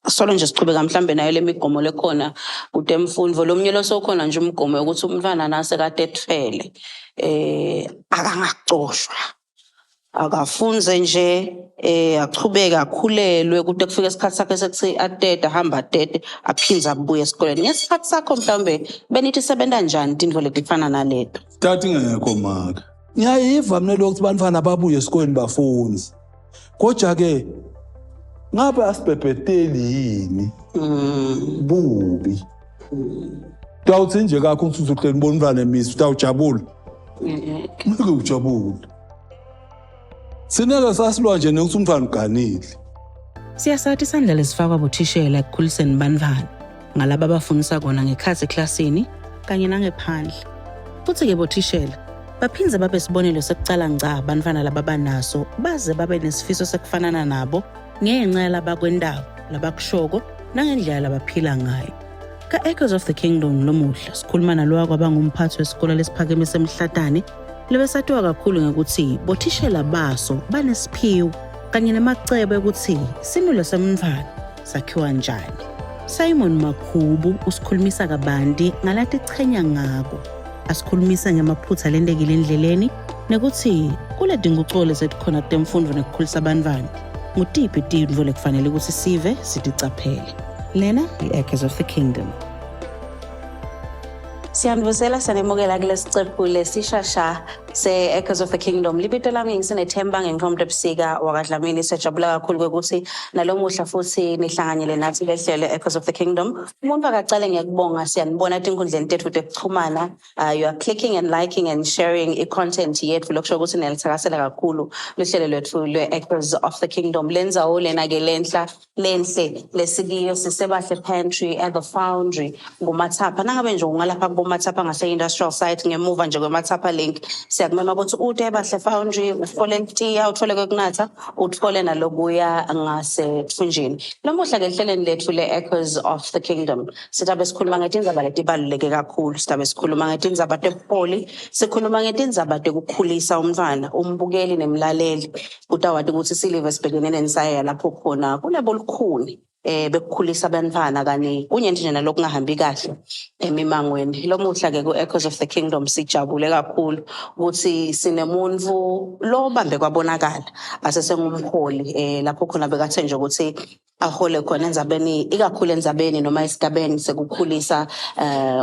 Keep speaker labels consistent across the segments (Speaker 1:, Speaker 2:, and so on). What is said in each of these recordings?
Speaker 1: Solo nje sichubeka mhlambe nayo lemigomo lekhona kutemfundvo, lomunye losokhona nje umgomo yokuthi umntwana nasekatethwele akangacoshwa, akafunze nje, achubeke akhulelwe kute kufike isikhathi sakhe sekuthi atete, ahambe atete, aphindze abuye esikoleni. Ngesikhathi sakho mhlawumbe benithi sebenza njani tintfo letifana naleto?
Speaker 2: Tati ngekho maka. Ngiyayiva mina lokho ukuthi bantwana babuye esikoleni bafunze. Kodwa ke ngabe asibhebheteli yini? Bubi. Utawuthi nje kakho ukuthi uzohleli ubona umntwana emisi utawujabula. Ngeke ujabule. Sineke sasilwa nje nokuthi umntwana uganile.
Speaker 1: Siyasathi isandla lesifakwa bothishela ekukhuliseni bantwana ngalaba abafundisa kona ngekhathi eklasini kanye nangephandle. Futhi-ke bothishela baphindze babe sibonelo sekucala ngca bantwana laba banaso baze babe nesifiso sekufanana nabo ngenxa yalabakwentako, labakushoko nangendlela labaphila ngayo. Ka-Echoes of the Kingdom lomuhla sikhuluma nalowako abangumphathi wesikole lesiphakeme seMhlatane lebesatiwa kakhulu ngekuthi bothishela baso banesiphiwo kanye nemacebo ekuthi similo semntfwana sakhiwa njani. Simon Makhubu usikhulumisa kabanti ngalatichenya ngako, asikhulumisa ngemaphutha lentekile endleleni nekuthi kuletingucuko lesetikhona kutemfundvo nekukhulisa abantwana ngutiphi tintfo lekufanele ukuthi sive siticaphele. Lena yi-Echoes of the Kingdom. Siyanivusela, siyanemukela kulesicephu lesishasha se-Echoes of the Kingdom. Libito lami ngisinethemba ngenqomo ebusika wakaDlamini. Siyajabula kakhulu kwekuthi nalomuhla futhi nihlanganyele nathi lehlelo Echoes of the Kingdom. Umuntu akacale ngiyakubonga, siyanibona etinkundleni tethu tekuchumana. You are clicking and liking and sharing i-content yethu, lokusho ukuthi niyalithakasela kakhulu luhlelo lwethu lwe-Echoes of the Kingdom. Lendzawo lena-ke lenhla lenhle lesikiyo siseBahle Pantry at the Foundry nguMathapha. Nangabe nje ungalapha kuboMathapha ngase-industrial site ngemuva nje kweMathapha Link, siyakumema ukuthi ute eBahle Foundry utfole itiya, utfole kwekunatha, utfole nalokuya ngasethunjini. Lamuhla-ke ehleleni lethu le-Echoes of the Kingdom sitabe sikhuluma ngetindzaba letibaluleke kakhulu. Sitabe sikhuluma ngetindzaba tebuholi, sikhuluma ngetindzaba tekukhulisa umntfwana. Umbukeli nemlaleli utawati ukuthi silive sibhekene nensaya lapho khona kunebolukhuni bekukhulisa abantwana kani kunye nje nalokungahambi kahle emimangweni. Lomuhla ke ku-Echoes of the Kingdom sijabule kakhulu ukuthi sinemuntu lobambe kwabonakala asesengumholi, lapho khona bekathenjwe ukuthi ahole khona endzabeni, ikakhulu endzabeni noma esigabeni sekukhulisa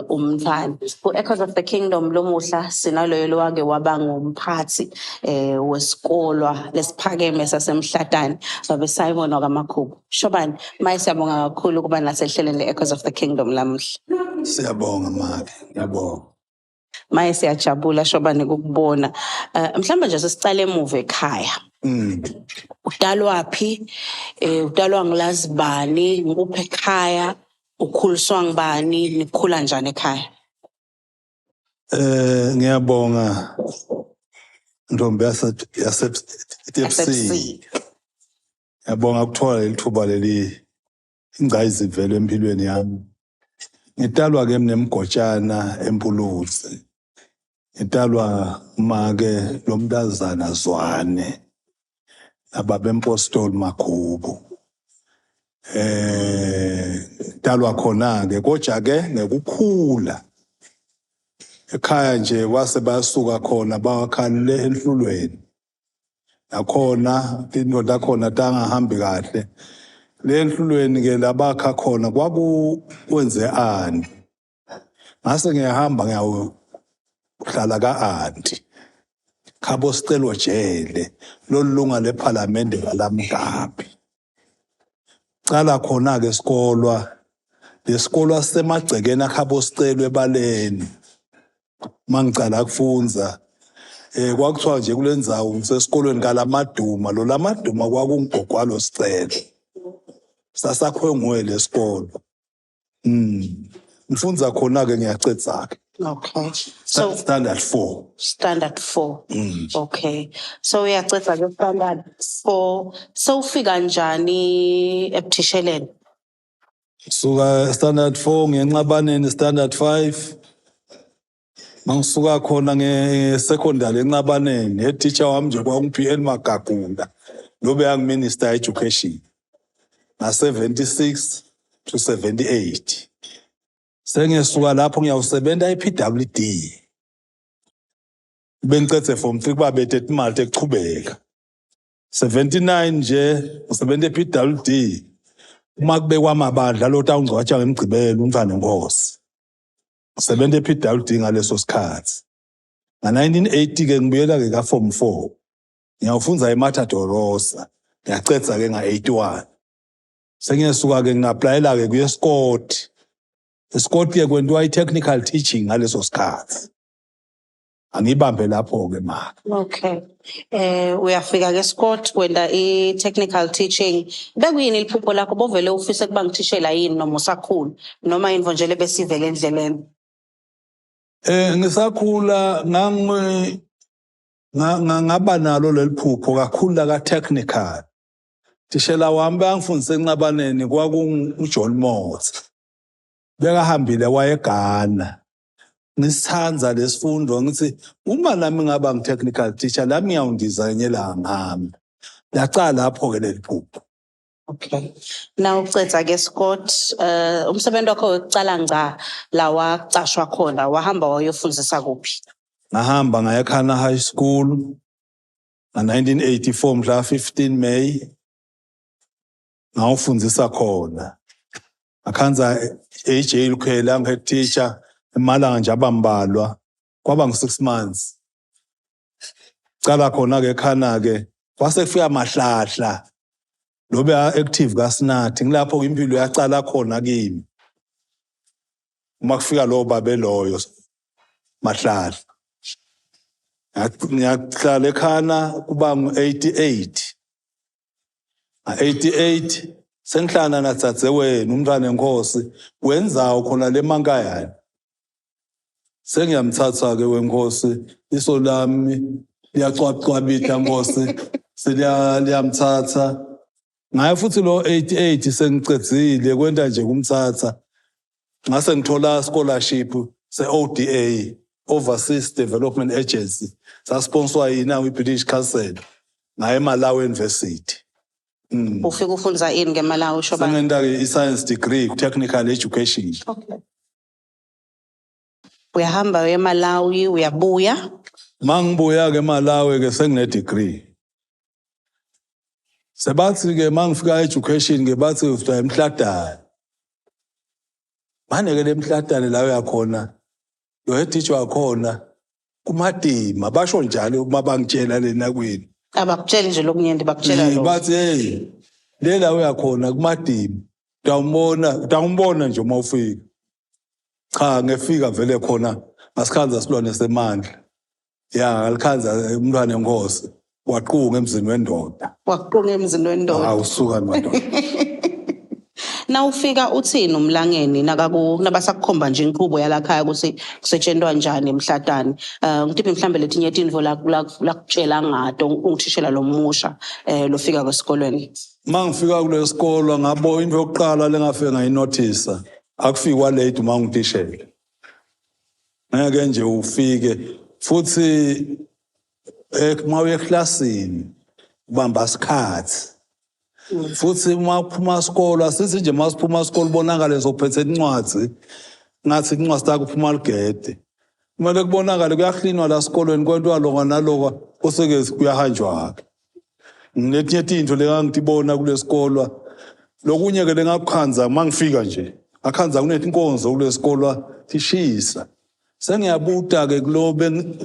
Speaker 1: umntwana. Ku-Echoes of the Kingdom lomuhla sinaloyo lowake waba ngumphathi wesikolwa lesiphakeme saseMhlatane, babe Simon wakaMakhubu. Shobani, maye siyabonga kakhulu ukuba nasehleleni le-Echoes of the Kingdom lamuhla.
Speaker 2: Siyabonga make, ngiyabonga.
Speaker 1: Maye siyajabula Shobani ukukubona. Mhlawumbe nje sesicale emuva ekhaya. Utalwaphi? Utalwa ngilazibani? Ngikuphi ekhaya? Ukhuliswa ngibani? Nikhula njani ekhaya?
Speaker 2: Ngiyabonga ntombi yase yase TFC. Ngiyabonga ukuthola leli thuba leli ingcayizivelo empilweni yami. Ngitalwa ke mina eMgotshana eMpuluzi. Ngitalwa make lomntazana Zwane nababa Empostoli Makhubu. Talwa khona ke, kodwa ke ngekukhula ekhaya nje kwase basuka khona bawakhalele enhlulweni, nakhona into takhona tangahambi kahle. Le enhlulweni ke labakha khona kwakwenze ani, ngase ngiyahamba ngiyawuhlala ka-anti khabo Sicelo Jele, lolunga lephalamende kaLamgabi. Cala khona ke sikolwa, lesikolwa sisemagcekeni akhabo Sicelo ebaleni. Mangicala kufunza kwakuthiwa nje kulendzawo ngisesikolweni kaLamaduma. Lo Lamaduma kwakungigogwalo Sicelo, sasakhwe nguye lesikolo. Ngifundza khona ke, ngiyacedza ke.
Speaker 1: Okay. So
Speaker 2: standard 4.
Speaker 1: Standard 4. Okay. So uyacedza ke standard 4. So ufika njani ebuthisheleni?
Speaker 2: Suka standard 4 ngenxabaneni standard 5. Mangisuka khona nge-secondary enxabaneni, head teacher wami nje kwakungu-PN Magagula, lo beyangu-minister education. Nga-76 to 78. Sengesuka lapho ngiyawusebenta e-PWD. Bengicedze form 3 kuba bete timali tekuchubeka. 79 nje ngisebenza e-PWD. Uma kubekwa amabandla lo tawungcwatsha ngemgcibelo umntwana wenkosi. Ngisebenza e-PWD ngaleso sikhathi. Nga-1980 ke ngibuyela ke ka form 4. Ngiyawufundza eMater Dolorosa. Ngiyacedza ke nga-81. Sengiyesuka ke ngi-applyela ke kuye Scott. eScott ke kwentiwa i-technical teaching ngaleso sikhathi. Angibambe lapho ke maka.
Speaker 1: Okay. Uyafika ke Scott wenda i-technical teaching. Bekuyini liphupho lakho bovele ufise kuba ngithishela yini noma usakhula noma yini nje lebesivele endleleni?
Speaker 2: Ngisakhula ngangi ngaba nalo leliphupho kakhulu la ka technical. Thishela wami bangifundisa encabaneni kwakunguJohn Motsa. Bekahambile wayeGhana. Ngisithanda lesifundo ngithi uma nami ngaba ngi-technical teacher nami ngiyawundiza ngenye ilanga ngihambe. Lacala lapho ke leli phupho.
Speaker 1: Okay. Now ucedza ke Scott, umsebenzi wakho wekucala ngca la wacashwa khona wahamba wayofundzisa kuphi?
Speaker 2: Ngahamba ngaya eKhana High School nga-1984 mhla 15 May. Ngawufundzisa khona. Ngakhanza AJ Lukhela ngihead teacher emalanga nje abambalwa kwaba ngu-6 months. Cala khona ke eKhana ke kwase kufika mahlahla lobe active kaSinathi ngilapho impilo yacala khona kimi. Uma kufika lo babe loyo mahlahla. Ngiyahlala eKhana kuba ngu-88. Nga-88 sengihlala nadzadzewenu umntwana enkosi wenzawo khona le mankayane. Sengiyamthatha ke wenkosi iso lami liyacwabcwabita nkosi seliyamthatha. Ngaye futhi lo 88 sengicedzile kwenta nje kumthatha. Ngase ngithola scholarship se-ODA Overseas Development Agency sasponsorwa yina i-British Council ngaye eMalawi University.
Speaker 1: Ufika ufundza ini ke Malawi Shobane?
Speaker 2: Sengenta ke i-science degree technical education.
Speaker 1: Okay. Uyahamba uye eMalawi uyabuya.
Speaker 2: Mangibuya ke eMalawi ke sengine degree. Sebathi ke mangifika education ke bathi ufika emhladane. Manje ke lemhladane la uyakhona lo head teacher wakhona kumadima basho njalo uma bangitshela lena kwini.
Speaker 1: Abakutsheli nje lokunyenti bakutshela lokho.
Speaker 2: Bathi hey le la uyakhona kumadima utawumbona utawumbona nje uma ufika. Cha ngefika vele khona ngasikhanza silwane semandla. Ya ngalikhanza umntwana enkosi waqunga emzini wendoda.
Speaker 1: Waqunga emzini wendoda.
Speaker 2: Awusuka madoda.
Speaker 1: Na ufika uthini umlangeni nakaku nabasakukhomba nje inqubo yalakhaya ukuthi kusetshenzwa njani emhlatane. Ngitiphi mhlambe letinye tintfo lakutshela ngato ungithishela lomusha lofika kwesikolweni.
Speaker 2: Mangifika kule sikolo ngabo into yokuqala lengafika ngayinothisa akufikwa late uma ngutishela. Ngeke nje ufike futhi uma uye eklasini ubamba isikhathi. Futhi uma uphuma isikolo asithi nje masiphuma isikolo bonakale sophethe incwadi ngathi incwadi takho uphuma ligede. Kumele kubonakale kuyahlinwa la esikolweni kwentiwa lokho naloko kuseke kuyahanjwa ke. Nginetinye tintfo lengangitibona kulesikolo lokunye ke lengakukhandza mangifika nje akhandza kunetinkonzo kulesikolo tishisa. Sengiyabuta ke kulo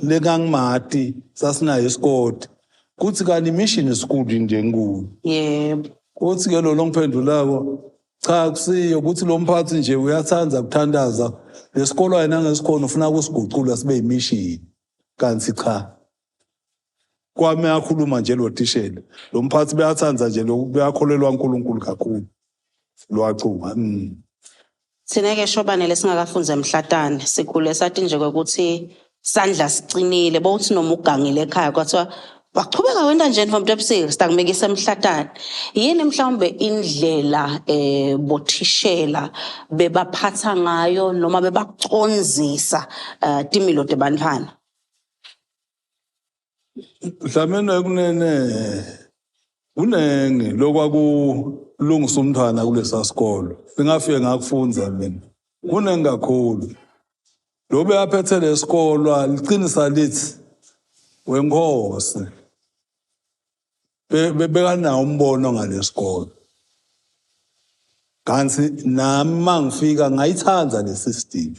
Speaker 2: lengangimati sasinayo isikole kuthi kanti mission school nje enkulu.
Speaker 1: Yebo.
Speaker 2: Kuthi ke lo longiphendulako cha kusiyo ukuthi lo mphathi nje uyathanda ukuthandaza lesikolo yena ngesikhona ufuna ukusigucula sibe yimission kanti cha. Kwami akhuluma nje lo tishela lo mphathi bayathanda nje lo bayakholelwa uNkulunkulu kakhulu lwacunga.
Speaker 1: Thina ke Shobane lesingakafunza emhlatane sikhule sathi nje ukuthi sandla sicinile bowuthi noma ugangile ekhaya kwathiwa wachubeka wenta nje mfowethu ebusika sitakubekisa emhlatane. Yini mhlawumbe indlela bothishela bebaphatha ngayo noma bebacondzisa timilo tebantfwana?
Speaker 2: Mhlawumbe kunene kunengi lokwaku Lungisa umntwana kulesa sikolo. Singafike ngakufundza mina. Kuningi kakhulu. Lo beyaphethe lesikolwa liqinisa lithi wenkosi bekanawo umbono ngalesikolo. Kanti nami mangifika ngayithanda le system.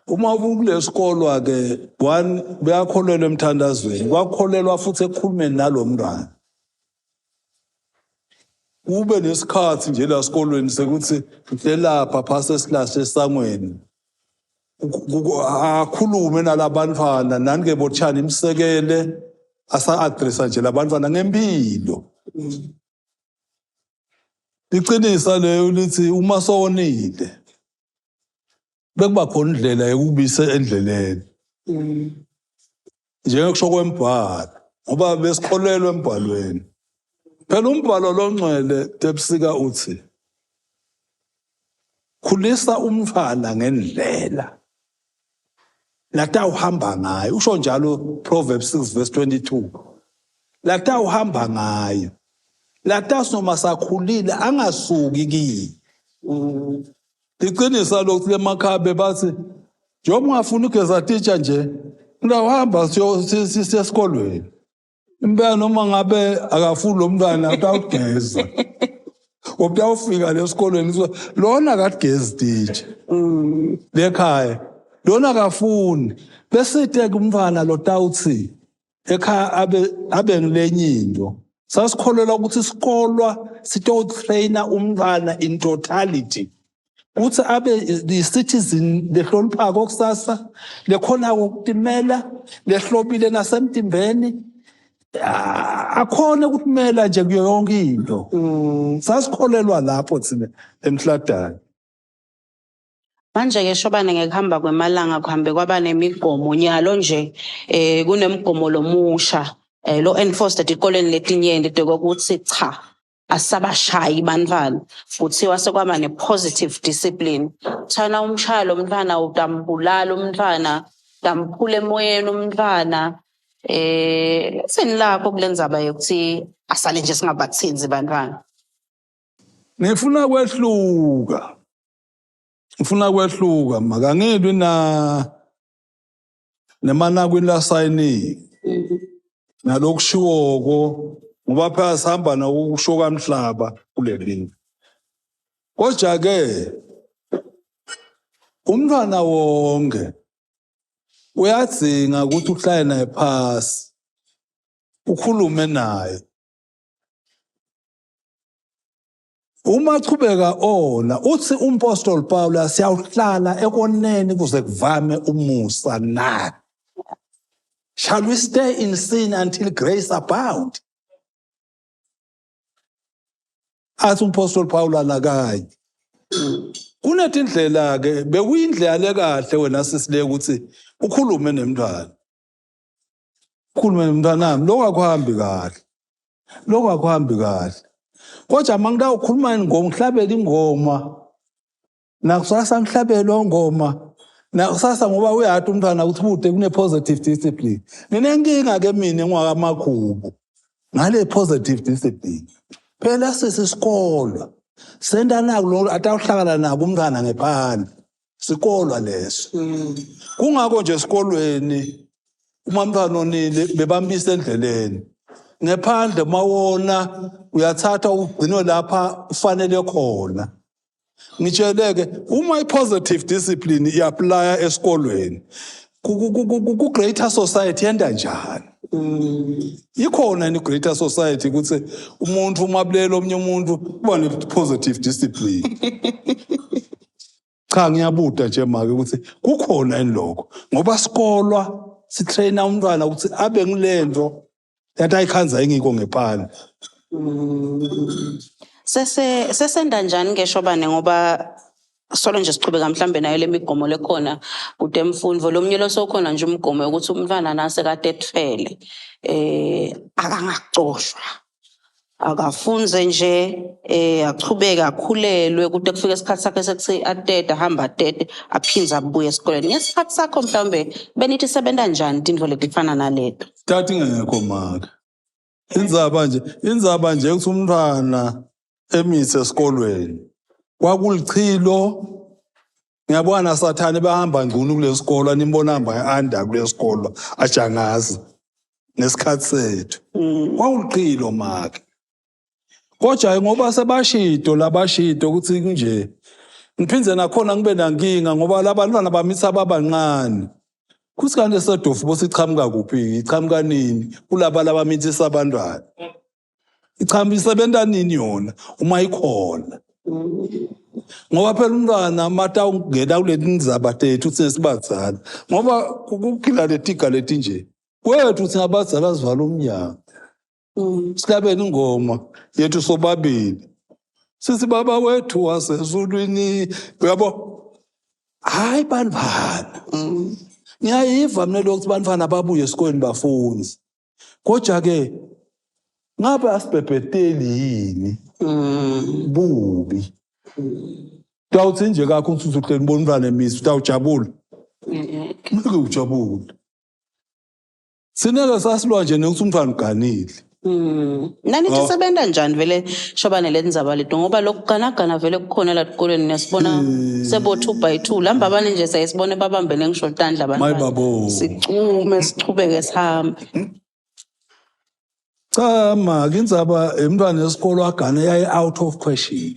Speaker 2: Uma ukulesikolo ke one beyakholelwa emthandazweni, kwakholelwa futhi ekukhulumeni nalomntwana. Kube nesikhathi nje la sikolweni sekuthi ngihlelapha phasi esilahle esangweni. Akhulume nalabantwana nani ke botshani imsekele asa-addressa nje labantwana ngempilo. Liqinisa leyo lithi uma sowonile bekuba khona indlela yokubisa endleleni. Njengokusho kwembhalo ngoba besikholelwa embhalweni. Phela umbhalo longcwele Tepsika uthi khulisa umfana ngendlela latawuhamba ngayo usho njalo Proverbs 6 verse 22 latawuhamba ngayo latasi noma sakhulile angasuki kiyi. Liqinisa lokhu lemakhabe bathi njengoba ungafuni ugeza titsha nje ngawuhamba siye esikolweni. Impela noma ngabe akafuni lo mntwana utawugeza. Utawufika lesikolweni lona akagezi titsha. Lekhaya lona akafuni besite kumntwana lo tawuthi ekhaya abe ngilenye into. Sasikholelwa ukuthi isikolwa sitotraina umntwana in totality. Kuthi abe the citizen lehloniphako kusasa lekhona ukutimela lehlobile nasemtimbeni akhona ukutimela nje kuyo yonke into. Sasikholelwa lapho thina emhladane.
Speaker 1: Manje ke Shobane ngekuhamba kwemalanga kuhambe kwaba nemigomo nyalo nje kunemgomo lomusha lo enforced etikoleni letinyenti tekokuthi cha asabashayi bantwana kuthiwa sekwaba ne-positive discipline. Thana umshaya lo mntwana utambulala umntwana utamphula emoyeni umntwana senilapho kule ndzaba yokuthi asale nje singabathinzi bantwana.
Speaker 2: Ngifuna kwehluka. Ngifuna kwehluka makangilwi na nemanakwini lasayinile. Nalokushiwoko ngoba phela sihamba nokusho kamhlaba kuleli. Kodwa ke umntwana wonke uyadzinga ukuthi uhlale naye phasi ukhulume naye. Uma chubeka ona uthi umpostoli Paul siyawuhlala ekoneni kuze kuvame umusa na. Shall we stay in sin until grace abound? Athi umpostoli Paul anakanye. Kunetindlela ke bekuyindlela lekahle wena sisile ukuthi ukhulume nemntwana. Ukhulume nemntwanami lokho akuhambi kahle. Lokho akuhambi kahle. Kodwa mangidawukhuluma ingoma ngihlabela ingoma nakusasa ngihlabela ngoma nakusasa ngoba uyati umntwana ukuthi bude kune positive discipline. Nginenkinga ke mina ngwakamakhubu ngale positive discipline. Phela sisisikolo senta naku lo atawuhlangana nabo umntwana ngephandle. Sikolwa leso. Kungakho nje esikolweni uma umntwana onile bebambisa endleleni. Ngephandle mawona uyathatha ugcinwe lapha ufanele khona. Ngitsheleke uma i-positive discipline i-applya esikolweni ku greater society yenda njani? Ikhona ni greater society ukuthi umuntu uma bulela omnye umuntu kuba ne positive discipline. Cha ngiyabuda nje make ukuthi kukhona yini lokho ngoba sikolwa sitraina umntwana ukuthi abe ngilento yathi ayikhanza ingiko ngephandle.
Speaker 1: Sesenda njani ke Shobane ngoba solo nje sichubeka mhlambe nayo lemigomo lekhona kutemfundvo lomnye losokhona nje umgomo ukuthi umntwana nase kade ethwele akangacoshwa akafunze nje achubeke akhulelwe kude kufike isikhathi sakhe sekuthi atete ahamba atete aphindze abuye esikoleni. Ngesikhathi sakho mhlawumbe benithi sebenza njani tintfo letifana naleto?
Speaker 2: Tati ngekho make. Indzaba nje ukuthi umntwana Emitsi esikolweni kwakulichilo. Ngiyabona sathane bahamba ngcono kulesikolo, nimbona hamba anda kulesikolo ajangazi ngesikhathi sethu. Kwakulichilo make. Kodwa ngoba sebashido labashido ukuthi kunje, ngiphindze nakhona ngibe nankinga ngoba labantwana bamitha babancane. Kuthi kanti sedofu bosichamuka kuphi, ichamuka nini kulaba labamithisa abantwana? Ichamuka isebenza nini yona uma ikhona? Ngoba phela umntwana mata ungena kuleti ndzaba tethu thina sibadzala, ngoba kuphila letiga leti nje kwethu thina abadzala sivala umnyango. Sihlabene ingoma yethu sobabili, sithi baba wethu wasezulwini, uyabo? Hayi bantwana, ngiyayiva mina lokhu bantwana babuye esikoleni bafunzi, kodwa ke ngabe asibhebheteli yini bubi? Utawuthi nje kakho uthi uhleli ubona umntwana emisi, utawujabula? Ngeke ujabule. Sineke sasilwa nje nokuthi umntwana uganile.
Speaker 1: Nanithi
Speaker 2: Oh.
Speaker 1: sebenza njani vele shobane lendzaba leto, ngoba lokuganagana vele kukhona la tikolweni, niyasibona sebo 2 by 2 lamba abanye nje sayisibone babambene ngisho tandla
Speaker 2: Mayi babo.
Speaker 1: Sicume sichubeke sihambe.
Speaker 2: Cha ma, indzaba emntwana esikolo agane yayi out of question.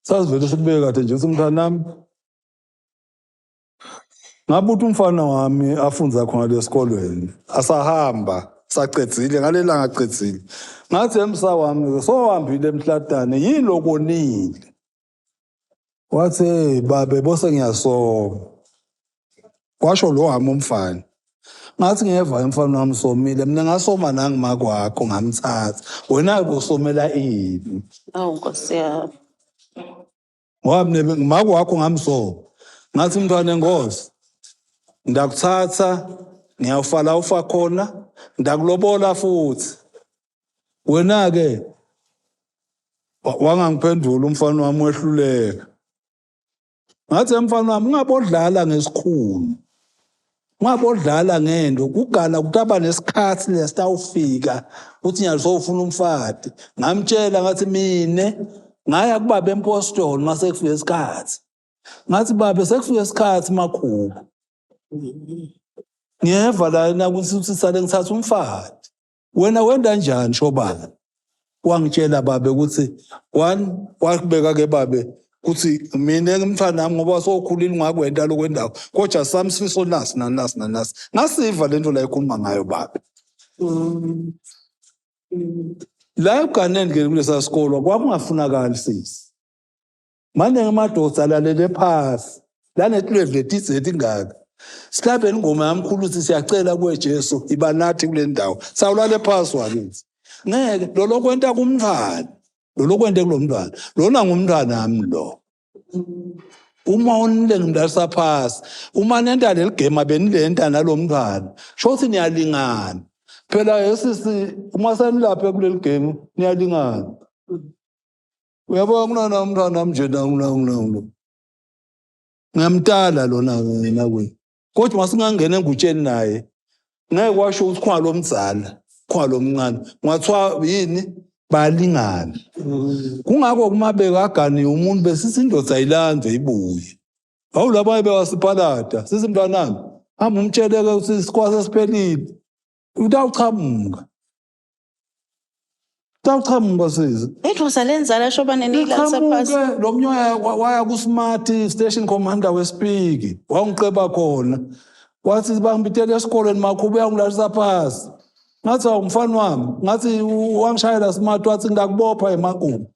Speaker 2: Sasivele sikubeke kade nje ukuthi mntanami, ngabe uthi umfana wami afunza khona lesikolweni asahamba sacedzile ngalelanga acedzile, ngathi emsa wami sohambile emhlatane yini lokonile? Wathi, "Hey babe, bose ngiyasoma." Kwasho lo wami umfana. Ngathi ngiyeva umfana wami somile, mina ngasoma nangimakwakho ngamthatha, wena ke usomela ini?
Speaker 1: Awu Nkosi yami.
Speaker 2: Ngoba mina ngimako wakho ngamsoma. Ngathi mntwana enkosi, ndakuthatha ngiyawufala ufa khona, ndakulobola futhi. Wena ke wangangiphendula umfana wami, wehluleka. Ngathi emfana wami, ungabodlala ngesikhulu, ungabodlala ngento kugala kutaba nesikhathi lesitawufika uthi nyalo sowufuna umfati. Ngamtshela ngathi mine ngaya kubaba empostoli mase kufika isikhathi, ngathi babe sekufika isikhathi makhulu, ngiyeva la nakuthi uthi sale ngithatha umfati, wena wenda njani shobana? Wangitshela babe ukuthi one wakubeka ke babe kuthi mina ngimfana nami ngoba sowukhulile ungakwenta lokwendawo, kodwa sami sifiso nasi nanasi nanasi. Ngasiva lento la ikhuluma ngayo babe. La ebuganeni ke kulesa sikolo kwakungafunakali sisi, maningi amadoda alalele phasi lanetilwevu letidze letingaka. Sihlabele ingoma yamkhulu uthi siyacela kuwe Jesu iba nathi kule ndawo, sawulale phasi wakithi, ngeke lo lokwenta kumntwana, lo lokwente kulo mntwana lona ngumntwana wami lo. Uma onile ngimlalisa phasi, uma nenta leli game benilenta nalo mntwana, sho ukuthi niyalingana phela esisi. Uma senilapha kuleli game niyalingana, uyabona? Kunana umntwana wami nje na ngiyamtala lona nakwini, kodwa masingangena engutsheni naye ngeke kwasho ukuthi khona lo mdzala khona lo mncane, kungathiwa yini, bayalingana. Kungakho kumabeka aganiwe umuntu besithi indoda ayilandwe ibuye. Awu labanye bewasiphalada sithi mntwanami hamba umtsheleke ukuthi isikwasa siphelile, utawuchamuka, utawuchamuka sisi.
Speaker 1: Idlozi lenzala shobane niyilalisa phasi.
Speaker 2: Liqhamuke lo mnyoya waya ku-smart station commander wesipiki, wangiqeba khona, wathi bangibitele esikolweni makhubu uyangilalisa phasi. Ngathi awu mfana wami, ngathi wangishayela smart, wathi ngakubopha emakubo.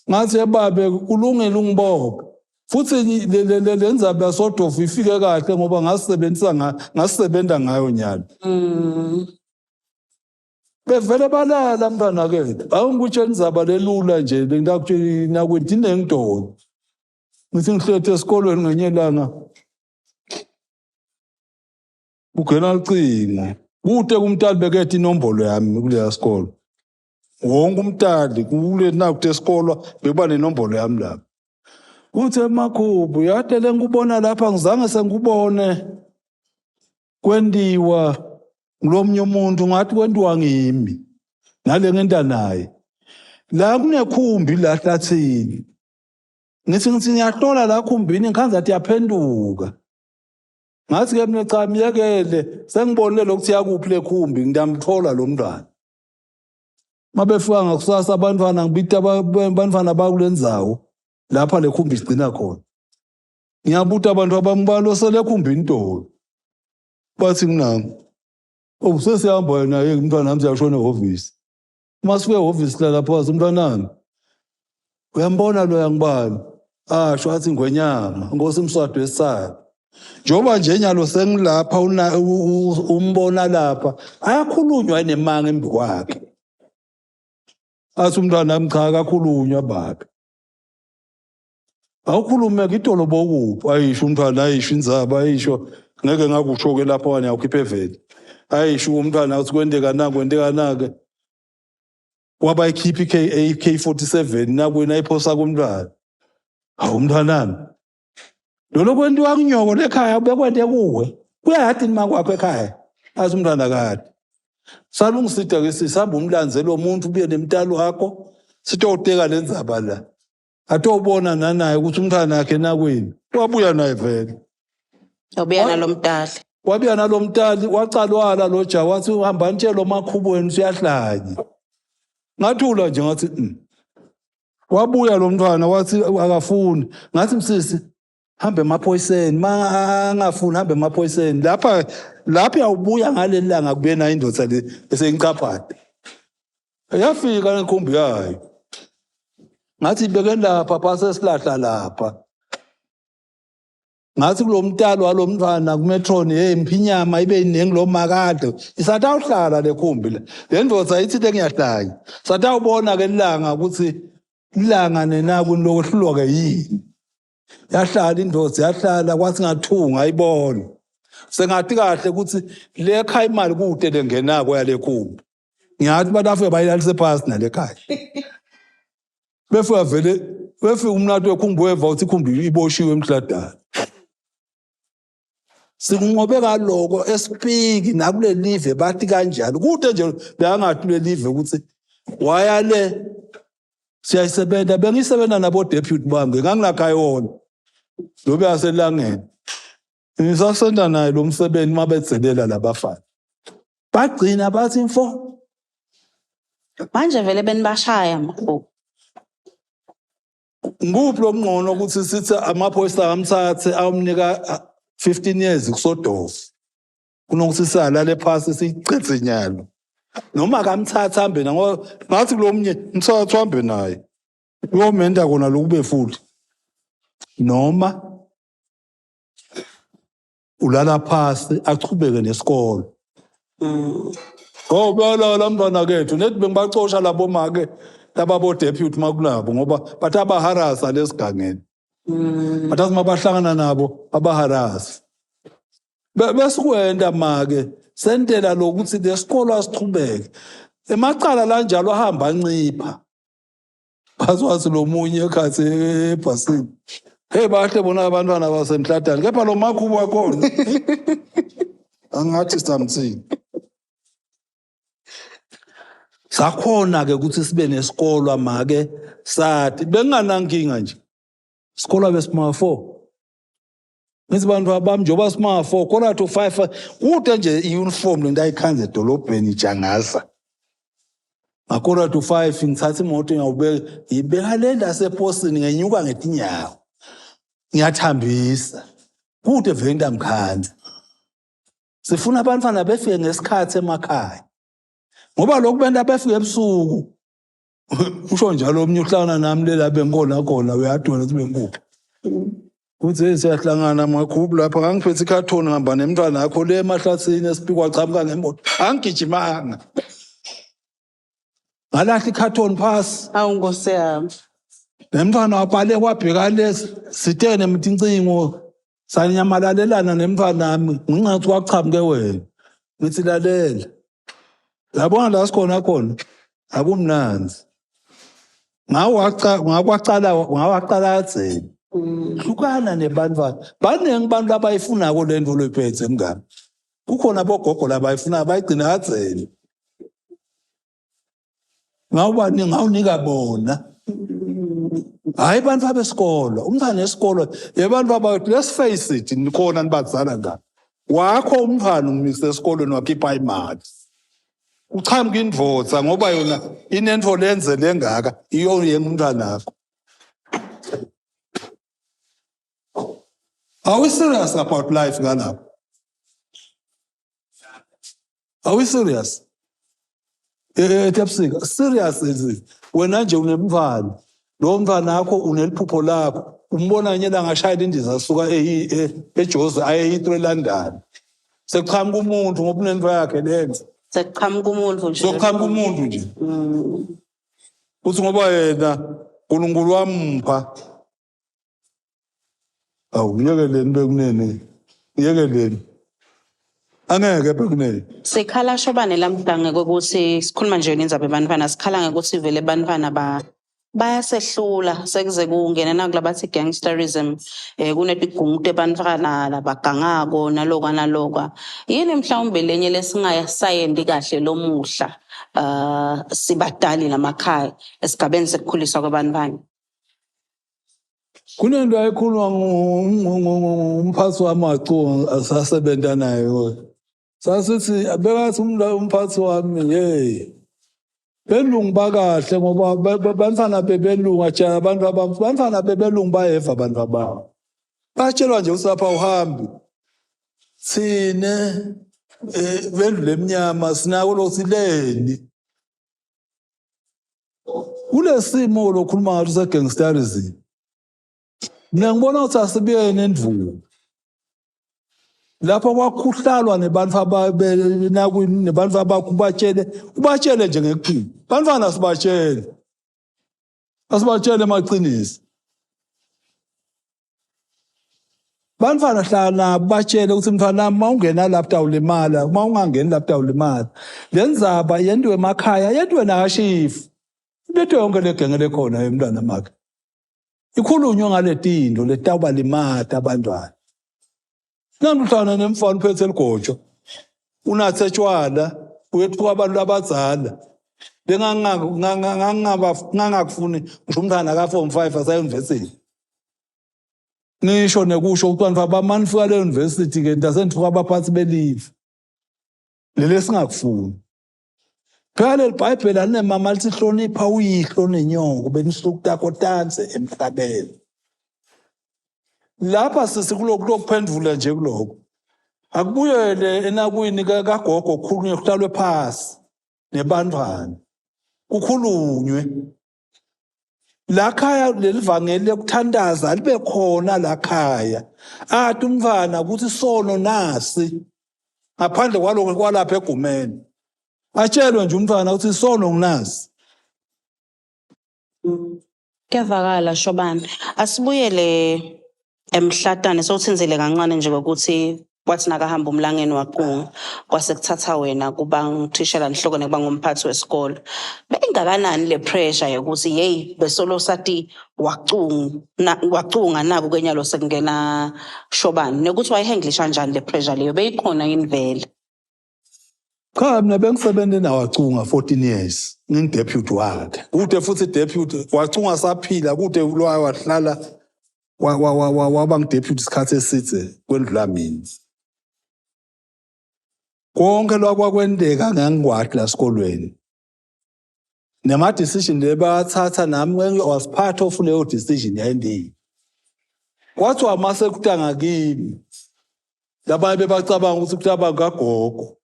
Speaker 2: Ngathi ebabe kulungile ungibophe futhi le ndzaba yasodofu ifike kahle ngoba ngasebenzisa ngasebenta ngayo nyalo. Bevele balala mntwana ke, awungikutshela indzaba lelula nje ngakutshela nakwenti inengidolo. Ngithi ngihlethe esikolweni ngenye ilanga, kugena lucingo kude kumntali bekethe inombolo yami kuleya sikolo. Wonke umntali kule nakude esikolo bekuba nenombolo yami lapha. Kuthi emakhubu yade lengikubona lapha ngizange sengikubone kwendiwa ngilomnye umuntu, ngathi kwendiwa ngimi nale ngenta naye. La kunekhumbi la hlathini. Ngithi ngithi ngiyahlola la khumbini ngikhanza athi yaphenduka. Ngathi ke mina cha myekele sengibonile lokuthi yakuphi lekhumbi ngiyamthola lo mntwana. Mabefika ngakusasa abantwana ngibita abantwana bakulendzawo lapha lekhumbi sigcina khona. Ngiyabuta abantu abambalwa selekhumbini intolo. Bathi kunami. Oh sesihamba yena yeke umntwana wami siyashona ehhovisi. Uma sifika ehhovisi sihlala phansi umntwanami. Uyambona lo yangibani? Asho athi ngwenyama, inkosi Mswati wesithathu. Njengoba nje nyalo sengilapha umbona lapha, ayakhulunywa enemanga embi kwakhe. Athi umntwana wami cha akakhulunywa baba. Awukhulume itolo bokuphi? Ayisho umntwana ayisho indzaba ayisho ngeke ngakusho ke lapho wena awukhiphe eveni. Ayisho umntwana uthi kwenteka na kwenteka na ke. Waba ikhipha i-AK47 nakwena ayiphosa kumntwana. Hawu umntwanami. Lolo kwentiwa kunyoko lekhaya bekwente kuwe. Kuyayadi nima kwakho ekhaya. Athi umntwana kade. Salungisida ke sisihamba umlandzelo womuntu ubuye nemntalo wakho sitowuteka lendzaba la. Atobona nanaye ukuthi umntwana wakhe nakwini. Wabuya naye vele.
Speaker 1: Wabuya nalomtali.
Speaker 2: Wabuya nalomtali wacalwala lo ja wathi uhamba nitshele omakhubo wenu usuyahlanya. Ngathula nje ngathi Wabuya lo mntwana wathi akafuni. Ngathi msisi hambe emaphoyiseni ma angafuni hambe emaphoyiseni lapha lapha uyawubuya ngaleli langa kubuye nayo indoda le eseyicaphade yafika nenkumbi yayo ngathi ibeke lapha phase silahla lapha ngathi kulo mtalo walo mntwana kumetron hey mphinyama ibe iningi lo makade isatawuhlala le khumbi le le ndoda ithi le ngiyahlanya satawubona ke ilanga ukuthi ilanga nenaku lokuhlulwa ke yini yahlala indoda yahlala kwathi ngathunga ayibona sengathi kahle ukuthi le khaya imali kude lengenako yale khumbi ngiyathi batafike bayilalise phasi nale khaya befika vele befika umnato wekhumbi weva uthi ikhumbi iboshiwe emhladane sikunqobe kaloko esipiki nakulelive bathi kanjalo kude nje bekangathi kulelive ukuthi waya le siyayisebenza bengisebenza nabo deputy bami nganginakayona lobe aselangeni ngisasenda naye lo msebenzi uma bedzelela labafana bagcina bathi mfo
Speaker 1: manje vele benibashaya mkhulu
Speaker 2: nguphi lokungcono ukuthi sithi amaphoyisa amthathe awumnika 15 years kusodofu kunokuthi salale phasi siyichithe nyalo noma akamthatha hambe na ngoba ngathi kulomnye mthatha uhambe naye uyomenda kona lokube futhi noma ulala phasi achubeke nesikolo Oh bayalala mntwana kethu nethi bengibacosha labo make laba bo deputy makunabo ngoba bathi abaharasa lesigangeni bathi uma bahlangana nabo abaharasa besikwenda make sentela lokuthi lesikolo asichubeke emacala lanjalo ahamba ancipha Bazi lo munye ekhathi ebhasini. Hey bahle bona abantwana basemhladane kepha lo makhubo wakhona. Angathi something. Sakhona ke ukuthi sibe nesikolwa make sathi benginganankinga nje. Sikolwa besima 4. Ngithi bantu abami njengoba sima 4 quarter to 5 kude nje i-uniform lento ayikhanze edolobheni ijangaza. Ngakora to 5 ngithatha imoto ngiyawubeka ngibeka le ndaseposini ngenyuka ngetinyawo. Ngiyathambisa. Kude vele intamkhanza. Sifuna abantwana befike ngesikhathi emakhaya. Ngoba lokhu benta befike ebusuku usho njalo omnye uhlangana nami lela bengikhona khona uyadona ukuthi bengikuphi kuthi hey siyahlangana makhubu lapha ngangiphethe ikhathoni ngihamba nemntwana yakho le emahlathini esipikwa chamuka ngemoto angigijimanga ngalahla ikhathoni phasi
Speaker 1: awu nkosi yami
Speaker 2: nemntwana wabhale kwabheka le sitene mthi incingo sanyamalalelana nemntwanami ngingathi kwachamuke wena ngithi lalela yabona la sikhona khona akumnanzi ngakwacala ngawacala kadzeni hlukana nebantwana baningi abantu abayifunako le nto loyiphethe mngani kukhona bogogo labayifunayo bayigcina kadzeni. Ngawubani ngawunika bona. Hayi bantu abesikolo, umntwana esikolo, yebantu aba let's face it, nikhona nibazala nga. Wakho umntwana ummise esikolweni wakhipha imali. Uchamuka indvodza ngoba yona inento lenze lengaka iyoyenga umntwanakho. Are we serious about life ngalapho? Are we serious? Eh, Tepsika, serious is it? Wena nje unemntwana. Lo mntwana wakho uneliphupho lakho. Umbona nje la ngashayela indiza asuka eJozi aye eHeathrow eLondon. Sekuqhamuka umuntu ngoba unento yakhe lenza.
Speaker 1: Sekuqhamuka umuntu nje.
Speaker 2: Sekuqhamuka umuntu nje. Uthi ngoba yena uNkulunkulu wampha. Awu ngiyekeleni bekunene. Ngiyekeleni. Angeke bekunene.
Speaker 1: Sikhala shobane lamhla ngekuthi sikhuluma nje nendzaba ebantfwana sikhala ngekuthi vele bantfwana ba bayasehlula sekuze kungena nakulabathi gangsterism kunetigungu tebantfwana labagangako nalokwa nalokwa. Yini mhlawumbe lenye lesingasayendi kahle lomuhla sibadali namakhaya esigabeni sekukhuliswa kwebantfwana?
Speaker 2: Kunento ayikhuluma ngumphathi wami wacunga asasebenza naye. Sasithi bekathi umphathi wami hey belungu bakahle ngoba bantwana bebelungu atshela abantu abami bantwana bebelungu bayeva abantu abami. Batshelwa nje ukuthi lapha uhambi. Thine bendlu lemnyama sinako losileni. Kulesimo lokhuluma ngathi se-gangsterism. Mina ngibona ukuthi asibuyele nenduku. Lapho kwakhuhlalwa nebantu ababenakwini nebantu abakubatshele ubatshele nje ngekuphila. Bantwana sibatshele. Asibatshele amaqiniso. Bantwana hlala nabo batshele ukuthi mntwana wami uma ungena lapha utawulimala, uma ungangeni lapha utawulimala. Le ndzaba yentiwe emakhaya, yentiwe nakashifu. Ibethwe yonke le genge lekhona yemntwana makhe. Ikhulunywe ngale tinto letawubalimata abantwana. Nanti uhlangana nemfana uphethe ligotsho. Unathe tshwala, uyethuka abantu abadzala. Bengangakufuni ngisho umntwana ka form 5 asayunivesithi. Nisho nekusho ukuthi bantu abamani fika le university ke ntasenthuka abaphathi belive. Leli singakufuni. Phela leli Bhayibheli alinemama lithi hlonipha uyihlo nenyoko benisuku takho tanse emhlabeni. Lapha sisi kulokhu lokuphendvula nje kuloko. Akubuyele enakwini kagogo kukhulunywe kuhlalwe phasi nebantwana. Kukhulunywe. La khaya leli vangeli lekuthandaza libe khona la khaya. Athi umntwana ukuthi sono nasi ngaphandle kwalokho kwalapha egumeni. Atshelwe nje umntwana ukuthi sono nginasi.
Speaker 1: Kuyavakala Shobane. Asibuyele emhlatane sowuthinzile kancane nje ngokuthi kwathi nakahamba umlangeni waqunga kwase kuthatha wena kuba nguthishela nhloko nekuba ngumphathi wesikolo. Beyingakanani le pressure yokuthi hey besolo sati wacunga wacunga naku kenyalo sekungena Shobane nokuthi wayihandlisha kanjani le pressure leyo beyikhona yini vele?
Speaker 2: Cha mina bengisebenze nawacunga 14 years ngingideputy wakhe. Kude futhi deputy wacunga saphila kude lwayo wahlala waba ngideputy isikhathi eside kwendlula mina. Konke lokwakwendeka ngangikwati la sikolweni. Nema decision le bathatha nami was part of leyo decision yayindini. Kwathiwa mase kutanga kimi labanye bebacabanga ukuthi kutaba kagogo.